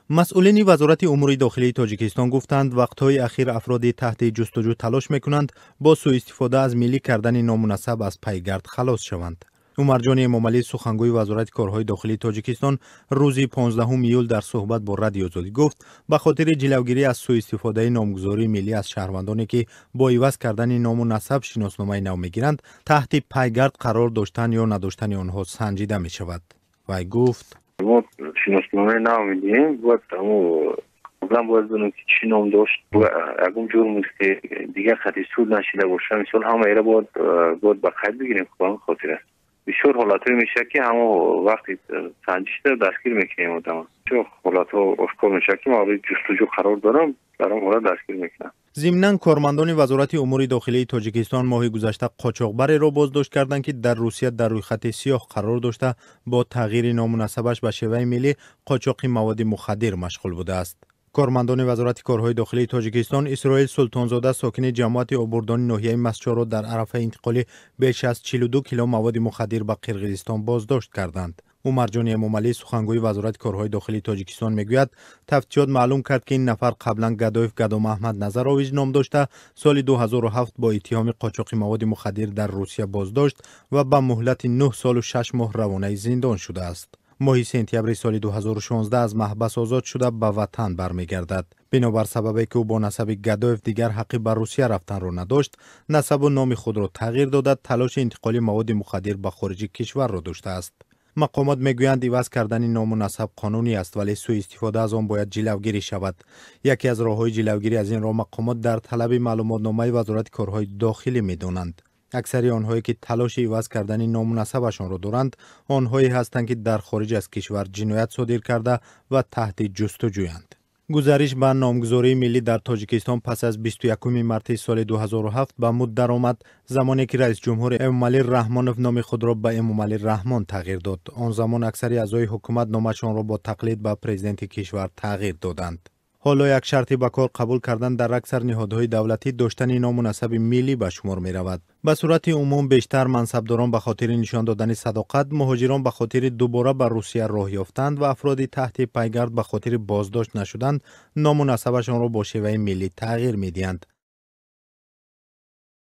Масъулини Вазорати умури дохилии Тоҷикистон гуфтанд, вақтҳои ахир афроди таҳти ҷустуҷӯ талош мекунанд бо сӯистифода аз миллӣ кардани ному насаб аз пайгард халос шаванд. Умарҷони Эмомалӣ, сухангӯи Вазорати корҳои дохилии Тоҷикистон, рӯзи 15 июл дар суҳбат бо Радиои Озодӣ гуфт, ба хотири ҷилавгирӣ аз сӯистифодаи номгузории миллӣ аз шаҳрвандоне, ки бо иваз кардани ному насаб шиносномаи нав мегиранд, таҳти пайгард қарор доштан ё надоштани онҳо санҷида мешавад. Вай гуфт: Мо шиносномаи нав медиҳем, бояд одам бояд донад, ки чӣ ном дошт, ягон ҷурм дигар хати суд нашида боша. Мисол, ҳамаира бояд ба қайд бигирем. Ба он хотир аст, бисёр ҳолатҳое мешавад, ки ҳамон вақти санҷишда дастгир мекунем одама. Бисёр ҳолатҳо ошкор мешавад, ки мавриди ҷустуҷӯ қарор дорам, дар он ҳолат дастгир мекунам. Зимнан, кормандони Вазорати умури дохилии Тоҷикистон моҳи гузашта қочоқбареро боздошт карданд, ки дар Русия дар рӯйхати сиёҳ қарор дошта, бо тағйири ному насабаш ба шеваи миллӣ қочоқи маводи мухаддир машғул будааст. Кормандони Вазорати корҳои дохилии Тоҷикистон Исроил Султонзода, сокини ҷамоати Обурдони ноҳияи Мастчоҳро дар арафаи интиқоли беш аз 42 кило маводи мухаддир ба Қирғизистон боздошт карданд. Умарҷони Эмомалӣ, сухангӯи Вазорати корҳои дохилии Тоҷикистон, мегӯяд, тафтишот маълум кард, ки ин нафар қаблан Гадоев Гадомаҳмад Назарович ном дошта, соли 2007 бо иттиҳоми қочоқи маводи мухаддир дар Русия боздошт ва ба муҳлати 9 солу 6 моҳ равонаи зиндон шудааст. Моҳи сентябри соли 2016 аз маҳбас озод шуда, ба ватан бармегардад. Бинобар сабабе, ки ӯ бо насаби Гадоев дигар ҳаққи ба Русия рафтанро надошт, насабу номи худро тағйир дода, талоши интиқоли маводи мухаддир ба хориҷи кишварро доштааст. Мақомот мегӯянд, иваз кардани ному насаб қонунӣ аст, вале сӯистифода аз он бояд ҷилавгирӣ шавад. Яке аз роҳҳои ҷилавгирӣ аз инро мақомот дар талаби маълумотномаи Вазорати корҳои дохилӣ медонанд. Аксари онҳое, ки талоши иваз кардани ному насабашонро доранд, онҳое ҳастанд, ки дар хориҷ аз кишвар ҷиноят содир карда ва таҳти ҷустуҷӯянд. Гузариш ба номгузории миллӣ дар Тоҷикистон пас аз 21 марти соли 2007 ба муд даромад, замоне ки раисҷумҳур Эмомалӣ Раҳмонов номи худро ба Эмомалӣ Раҳмон тағйир дод. Он замон аксари аъзои ҳукумат номашонро бо тақлид ба президенти кишвар тағйир доданд. Ҳоло як шарти ба кор қабул кардан дар аксар ниҳодҳои давлатӣ доштани ному насаби миллӣ ба шумор меравад. Ба сурати умум, бештар мансабдорон ба хотири нишон додани садоқат, муҳоҷирон ба хотири дубора ба Русия роҳ ёфтанд ва афроди таҳти пайгард ба хотири боздошт нашуданд ному насабашонро бо шеваи миллӣ тағйир медиҳанд.